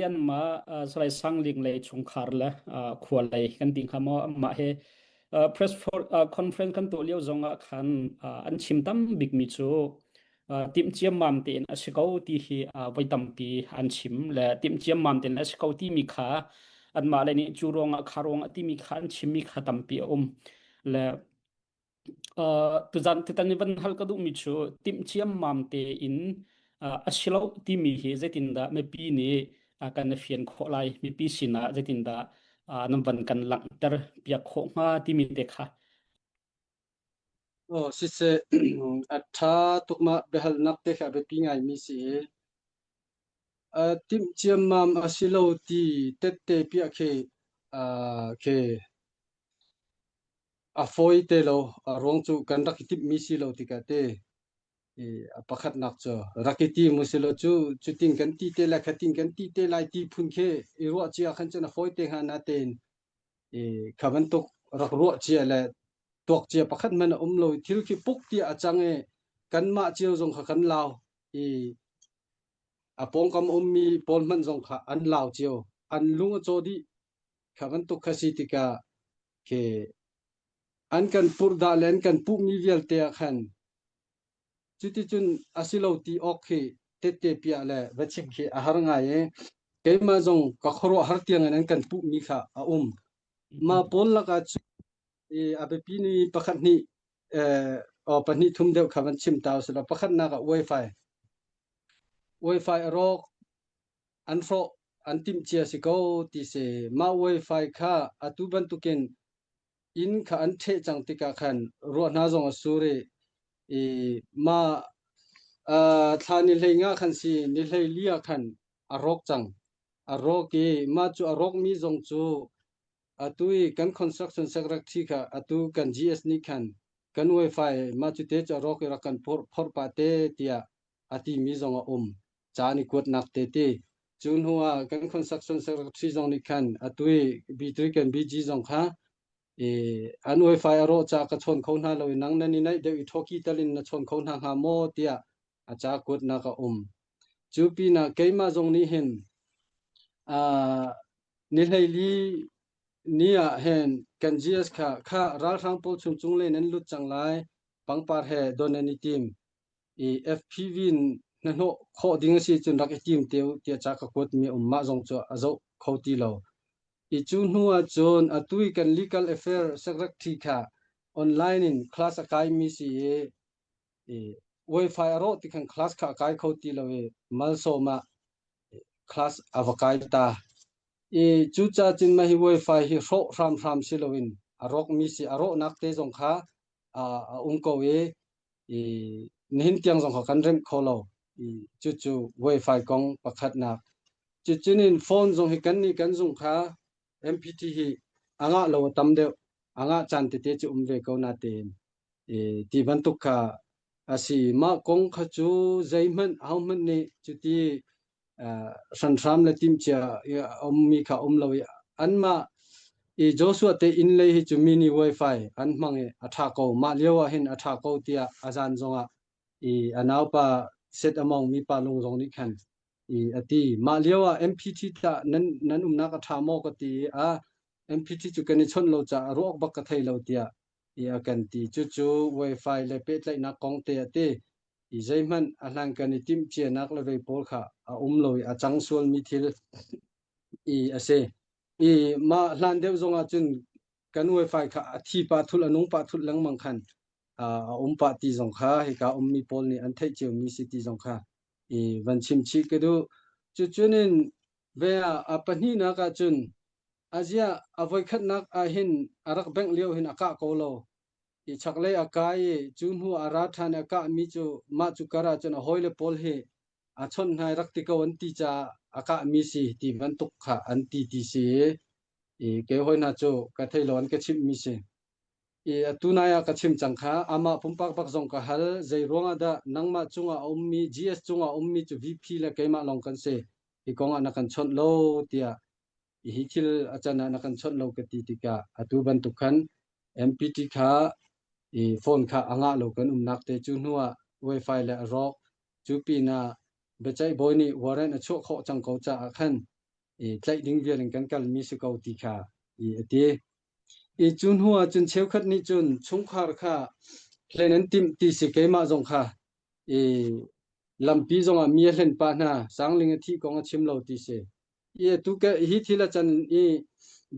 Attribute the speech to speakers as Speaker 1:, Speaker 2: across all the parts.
Speaker 1: anmah Salai Sangling lei chungkhar le khua lei kan ti hnga maw anmah he press for, conference kan tuah lio zong ah khan an chim tam bikmi cu timh ciammam tein a si ko ti hi voi tampi an chim le timh ciammam tein a si ko timi kha anmah le nih cu ruangah kha ruangah timi kha an chimmi kha tampi a um le tuzan tutan i van hal ka duhmi cu timh ciammam tein a si lo timi hi zeitindah mipi nih kan i fian khawh lai mipi sinah zeitindah nan van kan langhter piak khawh hnga timi te kha.
Speaker 2: Aw siseh a ṭha tuk mah biahalnak te kha a biapi ngaimi si i timh ciammam a si lo ti tette piah khi khi a fawi te lo. A ruang cu kan rak i timhmi si lo tikah te i a pakhatnak cu rak i tim usilo cu cutin kan ti te lai khatin kan ti te lai ti phun khi i ruah cia khan cun a fawi te hnga natein i kha bantuk rak ruah cia le tuak cia pakhat hmanh a um lo i thil khi puk tiah a cang i kanmah cio zong kha kan lau i a pawngkam ummi pawl hmanh zong kha an lau cio an lung a caw dih kha bantuk kha si tikah khi an kan purhdah le an kan puhmi vialte ah khan Cuticun a si lo ti awk khi tette piah le va chim khi a har ngai i keimah zong ka khuaruahhar tiangin an kan puhmi kha a um. Mah pawl lakah cu i a biapi ni pakhat hnih aw pahnih thum deuh kha van chim ta usih law pakhatnak ah Wi-Fi. Wi-Fi a rawk, an hrawh, an timh cia si ko ti si. Mah Wi-Fi kha atu bantukin inn kha an ṭheh cang tikah khan ruah hna zong a sur i, i mah thla ni hlei nga khan si ni hlei li ah khan a rawk cang. A rawk i mah cu a rawkmi zong cu atu i kan construction secretary kha atu kan GS nih khan kan wifi mah cu te cu a rawk i rak kan phorh phorh pah te tiah a timi zong a um. Ca an i kuatnak te ti. Cu hnu ah kan construction secretary zong nih khan atu i B3 kan BG zong kha i an wifi a rawh caah ka chawn kho hna lo i nang nan i naih deuh i thoki tal in na chawn kho hna hnga maw tiah a ca kuatnak a um. Cu pinah keimah zong nih hin ni hleili ni ah hin kan GS kha kha ralhrang pawl chung cung le nan lut cang lai pangpar he don an i tim i FPV in hnahnawh khawh ding a si cun rak i tim te u tiah ca ka kuatmi a um. Mah zong cu a zoh kho ti lo. I cu hnu ah cun atu i kan legal affair secretary kha online in class a kaimi si i, i wifi a rawh ti khan class kha a kai kho ti lo i malsawm ah class a va kai ta. I cucaah cun mah hi wifi hi hrawh hramhram si loin a rawkmi si a rawhnak te zong kha a um ko i i nihin tiang zong kha kan remh kho lo. I cucu wifi kong pakhatnak. Cucun in phone zong hi kan nih kan zung kha MPT hi a ngah lo a tam deuh. A ngah caan tete cu um ve ko natein i ti bantuk kha a si. Mah kong kha cu zeihmanh ahohmanh nih cuti hranhram le timhcia a ummi kha um lo i anmah i Joshua te inn lei hi cu mini wifi an hmang i a ṭha ko mah lio ah hin a ṭha ko tiah a zan zongah i a naupa set a mawngmi pa lung zong nih khan i a ti mah lio ah MPT tah nan nan umnak a ṭha maw ka ti i a MPT cu kan i chawnh lo caah a ruak bak ka thei lo tiah i a kan ti cucu wifi le pehtlaihnak kong te a ti i zeihmanh a hlankan i timhcianak le vei pawl kha a um lo i a cang sualmi thil i a si. I mah hlan deuh zongah cun kan wifi kha a thi pah thul a nung pah thul lengmang khan a um pah ti zong kha hika ummi pawl nih an theih ciomi si ti zong kha i van chim chih ka duh. Cucun in ve ah a pahnihnak ah cun aziah a voikhatnak ah hin a rak bengh lio hin a kah ko lo. I chaklei a kai i cu hnu a ra ṭhan i a kahmi cu mah cu kar ah cun a hawile pawl hi a chawnh hna i rak ti ko an ti caah a kahmi si ti bantuk kha an ti ti si i kei hawi hna cu ka thei lo an ka chimhmi si. I atu nai ah ka chim cang kha amah pumpak bak zong ka hal zei ruangah dah nangmah cungah a ummi GS cungah a ummi cu VP le keimah lawng kan si hi kong ah na kan chawnh lo tiah hi thil a can ah na kan chawnh lo ka ti tikah atu bantuk khan MPT kha i phone kha a ngah lo kan umnak te cu hnu ah wifi le a rawk cu pinah biaceih bawi nih warrant a chuah khawh cang ko caah khan. I tlaih ding vial in kan kalmi si ko ti kha i a ti. I cu hnu ah cun cheukhat nih cun chungkhar kha hlen an timh ti si keimah zong kha i lampi zongah mi a hlen pah hna Sangling a thih kong a chim lo ti si. I atu ke hi thil a can i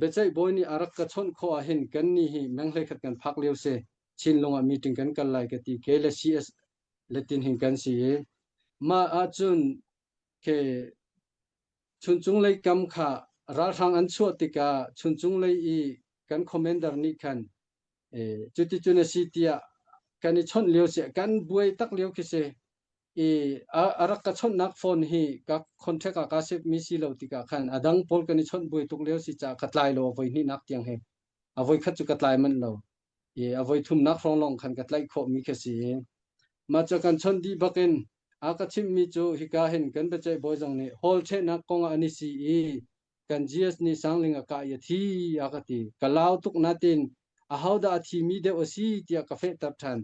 Speaker 2: biaceih bawi nih a rak ka chawnh khawh ah hin kan nih hi menghlei khat kan phak lio si. Chinlung ah meeting kan kal lai ka ti ke le CS le tin hin kan si i mah ahcun ke Chuncung lei kam kha ralhrang an chuah tikah Chuncung lei i kan commander nih khan cuticun a si tiah kan i chawnh lio si kan buai tak lio khi si i a rak ka chawnhnak phone hi ka contract ah ka save mi si lo tikah khan a dang pawl kan i chawnh buai tuk lio si caah ka tlai lo a voi hnihnak tiang he a voi khat cu ka tlai manh lo i a voi thumnak hrawng lawng khan ka tlaih khawh mi khi si i mah cu kan chawnh dih bakin a ka chimhmi cu hika hin kan biaceih bawi zong nih hall ṭhehnak kong ah an i si i kan GS nih Sangling a kah i a thi a ka ti. Ka lau tuk natin ahodah a thimi deuh a si tiah ka fehter ṭhan.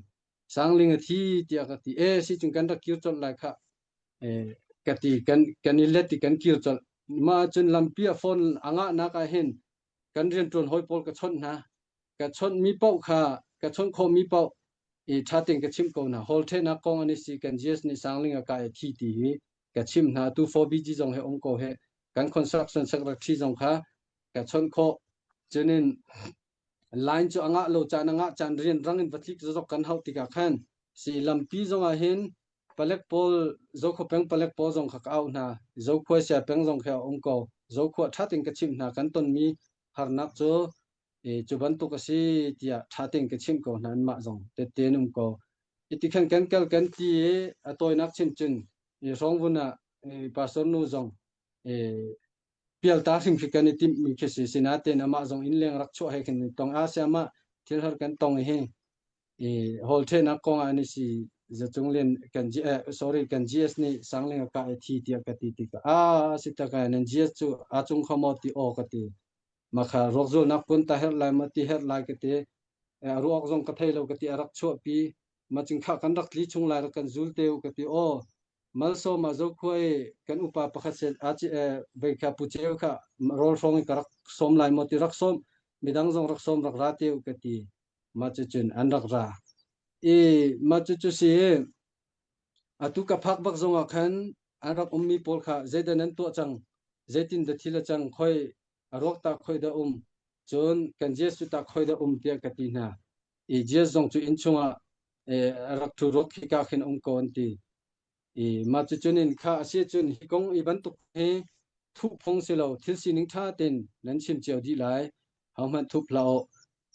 Speaker 2: Sangling a thi tiah ka ti. E si cun kan rak kir colh lai khah. E, ka ti kan kan i let i kan kir colh. Mah cun lampi a phone a ngahnak ah hin kan rianṭuan hawi pawl ka chawnh hna. Ka chawnhmi paoh kha ka chawnh khawhmi paoh i ṭha tein ka chimh ko hna. Hall ṭhehnak kong an i si kan GS nih Sangling a kah i a thi ti hi ka chimh hna. Atu 4BG zong he um ko he kan construction secretary zong kha ka chawnh khawh. Cunin line cu a ngah lo caan a ngah caan rian rang in va tlik zozok kan hauh tikah khan si lampi zong ah hin palek pawl Zokhua peng palek pawl zong kha ka auh hna. Zokhua sia peng zong khi a um ko. Zokhua ṭha tein ka chimh hna. Kan tonmi harnak cu cu bantuk a si tiah ṭha tein ka chimh ko hna anmah zong tette an um ko. Iti khan kan kal kan ti i a tawinak chim cun i hrawngvun ah pastor nu zong pialta hrim khi kan i timhmi khi si sinain amah zong inn leng rak chuah he khin tong a si amah thil har kan tong hi i hall ṭhenak kong ah an i si zacung lian kan G sorry kan GS nih sangling a kah i thi tiah ka ti tikah a si tak nan GS cu a cung kho maw ti aw ka ti Makha ruakzulnak pun ta herh lai ma ti herh lai ka ti. A ruak zong ka thei lo ka ti a rak chuahpi. Ma cing kha kan rak tli chung lai rak kan zul te u ka ti. Aw malsawm ah zokhua i kan upa pakhat set a ci vei kha pu ceu kha rawl hrawng i ka rak sawm lai maw ti rak sawm midang zong rak sawm rak ra te u ka ti. Ma cu cun an rak ra. I ma cu cu si atu ka phak bak zong ah khan an rak ummi pawl kha zeidah nan tuah cang zeitin dah thil a cang khoi a ruak ta khoi dah um cun kan Jesuh ta khoi dah um tiah ka ti hna i Jesuh zong cu inn chungah a rak ṭhu ruak khika khin um ko an ti i mah cu cun in kha a si cun hi kong i bantuk hi thuh phung si lo thil sining ṭha tein nan chim cio dih lai hohmanh thup hlah u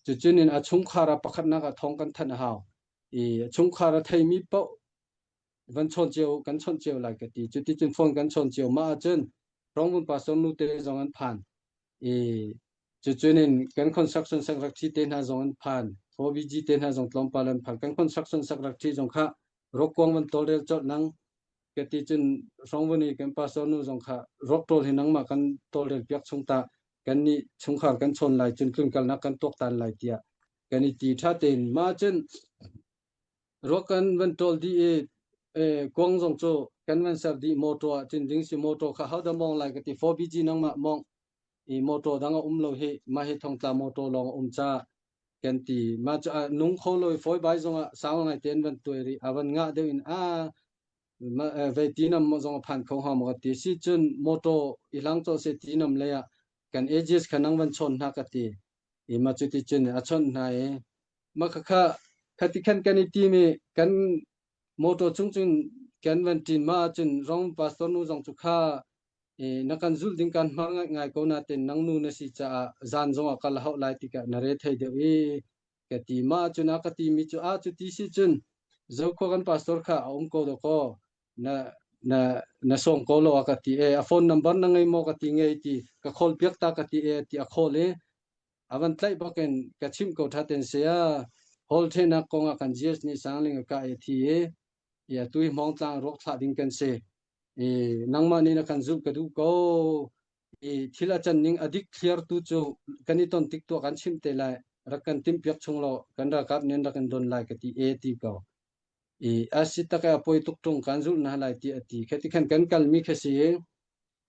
Speaker 2: cu cun in a chungkhar ah pakhatnak ah thawng kan thanh a hau i a chungkhar a theimi paoh van chawn cio kan chawnh cio lai ka ti. Cuticun phone kan chawn cio. Mah ahcun Rongvun pastor nu te zong an phan. I cucun in kan construction secretary te hna zong an phan. 4BG te hna zong tlawmpal an phan. Kan construction secretary zong kha rokuang van tawlrel colh nang ka ti cun Rongvun i kan pastor nu zong kha rok tawl hi nangmah kan tawlrel piak chung ta kan nih chungkhar kan chawn lai cun tlunkalnak kan tuaktan lai tiah kan i ti tha tein mah cun Ruak kan van ṭawl dih i kuang zong cu kan van ser dih motor ah cun ding si motor kha hodah mawng lai ka ti 4BG nangmah mawng i motor dang a um lo hi mah hi thongtla motor lawng a um caah kan ti mah cu nung kho lo i fawi bai zong ah sau ngai te an van tuai rih a van ngah deuh in a vei tinam zong a phan kho hnga maw ka ti si cun motor i hlang cawh se tinam lei ah kan ages kha nang van chawn hna ka ti i mah cu ti cun a chawnh hna i mah khakha khati khan kan i tim i kan motor chung cun kan van ṭin ma ahcun rong pastor nu zong cu kha na kan zulh ding kan hmang ngai ko natin nang nu na si caah zan zong ah kal hauh lai tikah na re thei deuh i ka ti ma cun a ka ti mi cu a cu ti si cun zokhua kan pastor kha a um ko do ko na na na song ko lo a ka ti e a phone number na ngei maw ka ti ngei ti ka call piak ta ka ti e ti a call i a van tlaih bakin ka chimh ko tha ten sia hall thenak kong ah kan GS nih sangling a ka e thi i ya tui hmong tlang ruak thlah ding kan si i nangmah nih na kan zulh ka duh ko i thil a can ning a dik thliar tu cu kan i ton tik tuah kan chimh te lai rak kan tim piak chung lo kan ralkap nih rak in don lai ka ti e ti ko i a si tak a poi tuk tung kan zulh na lai ti a ti kha ti khan kan kal mi kha si.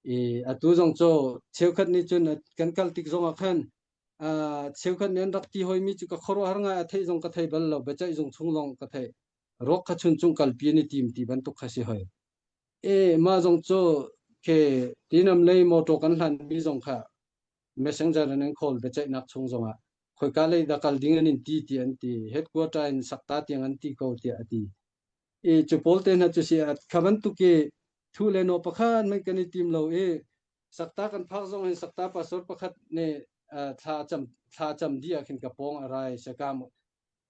Speaker 2: I atu zong cu cheukhat nih cun kan kal tik zong ah khan cheukhat nih an rak ti hoi mi cu ka khuaruahhar ngai a theih zong ka thei bal lo biaceih zung chung zong ka theih ruak kha chun cung kalpi an i tim ti bantuk kha si hoi. E mah zong cu ke tinam lei motor kan hlan mi zong kha messenger in an call biaceihnak chung zong ah khoika lei dah kal ding an in ti ti an ti headquarter in sakta tiang an ti ko tiah a ti. I cu pawl te hna cu si kha bantuk i thu le no pakhat man kan i tim lo i sakta kan phak zong hin sakta pastor pakhat nih thla cam thla cam di ah khin ka pawng a rai sakam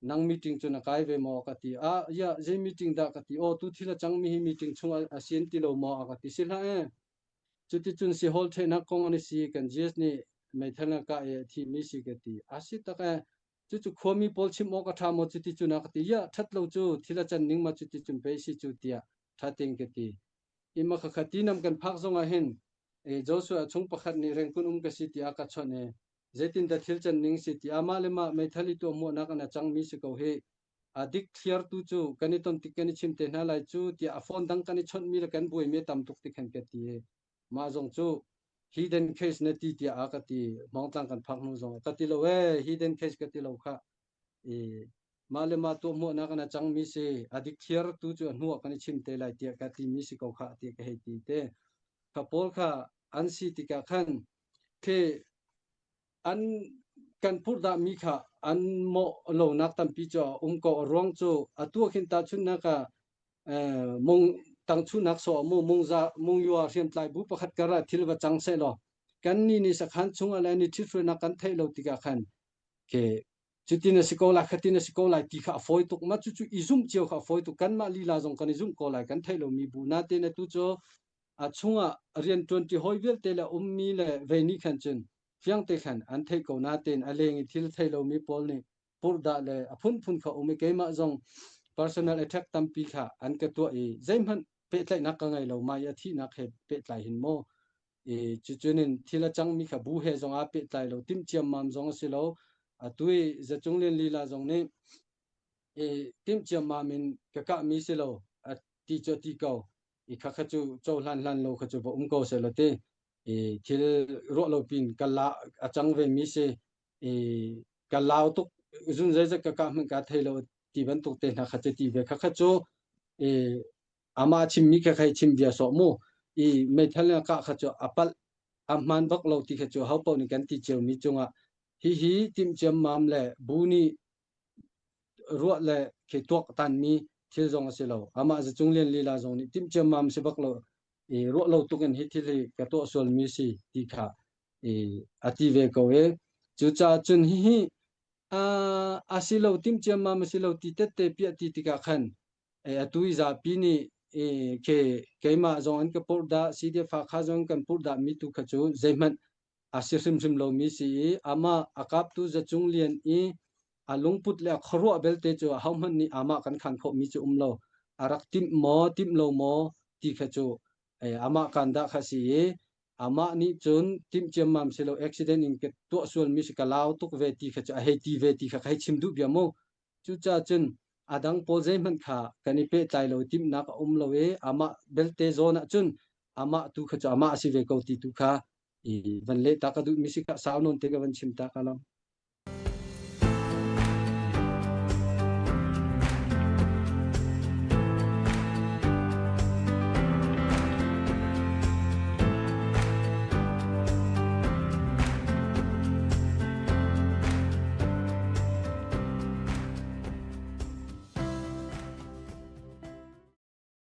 Speaker 2: nang meeting cu na kai ve maw ka ti ah ya zei meeting dah ka ti o tu thil a cang mi hi meeting chung a sin ti lo maw a ka ti si hlah e cuticun si hall thenak kong an si kan GS nih meithal na ka e thi mi si ka ti a si tak e cucu khuami pawl chim awk a ṭha maw cuti cun a ka ti ya ṭhat lo cu thil a can ning ma cuti cun pei si cu tiah ṭha tein ka ti ima kha kha tinam kan phak zong ah hin Joshua chung pakhat nih rengkun um ka si tiah ka chawnh i zeitindah thil can ning si ti amah le mah meithal i tuah hmuahnak an a cangmi si ko hi a dik thliar tu cu kan i ton tik kan i chim te hna lai cu tiah a phone dang kan i chawnhmi le kan buaimi a tam tuk ti khan ka ti mah zong cu hidden case na ti tiah a ka ti Hmawngtlang kan phak hnu zong ka ti lo e hidden case ka ti lo kha i mah le mah tuah hmuahnak an a cangmi si a dik thliar tu cu a hnu ah kan i chim te lai tiah ka timi si ko kha tiah ka hei ti te kha pawl kha an si tikah khan khi an kan purhdah mi kha an mawh lonak tampi cu a um ko a ruang cu atu ah khin tahchunhnak ah mung tangchunak so mu mungza mungyua hriamtlai bu pakhat kar ah thil va cang seh law kan ni nih sakhan chung ah le ni ṭhithruainak kan theih lo tikah khan ke cutin a si ko lai khatin a si ko lai ti kha a fawi tuk ma cucu i zumh cio kha a fawi tuk kanmah lila zong kan i zumh ko lai kan theih lomi bu natein atu cu a chungah rianṭuanṭi hawi vialte le ummi le vei nih khan cun fiangte khan an theih ko natein a leng i thil thei lomi pawl nih purhdah le a phunphun kha um i keimah zong personal attack tampi kha an ka tuah i zeihmanh pehtlaihnak ka ngei lo mai a thihnak he pehtlai hin maw i cucunin thil a cangmi kha bu he zong aa pehtlai lo timh ciammam zong a si lo atu i Zacung Lian lila zong nih i timh ciammam in ka kahmi si lo a ti cu a ti ko i kha kha cu cohlan hlan lo kha cu va um ko seh law ti i thil ruah lo pin ka la a cang ve mi si i ka lau tuk zun zeizat ka kah hmanh ka thei lo ti bantuk te hna kha cu ti ve kha kha cu i ama chimmi kha khai chim bia sawh mu i meithal na kah kha cu a palh a hman bak lo ti kha cu ho paoh nih kan ti cio mi cungah hihi timh ciammam le bu nih ruah le khi tuak tanmi thil zong a si lo. Amah Zacung Lian lila zong nih timh ciammam si bak lo i ruah lo tuk in hi thil hi ka tuah sualmi si ti kha i a ti ve ko i cucaah cun hihi a si lo timh ciammam a si lo ti tette piah ti tikah khan atu i zapi nih ke keimah zong an ka purh dah CDF Hakha zong kan purh dah mi tu kha cu zeihmanh a si hrimhrim lomi si i amah a kaptu Zacung Lian i a lungput le a khuaruah belte cu ahohmanh nih amah kan khan khawhmi cu um lo. A rak timh maw, timh lo maw ti kha cu amah kan dah kha si i amah nih cun timh ciammam si lo accident in ka tuah sualmi si ka lau tuk ve ti kha cu a hei ti ve ti kha ka hei chim duh bia mu. Cucaah cun a dang pawl zeihmanh kha kan i pehtlai lo timhnak a um lo i amah belte zawn ah cun amah tu kha cu amah a si ve ko ti tu kha i van leh ta ka duhmi si kha sau nawn te ka van chim ta ka lam.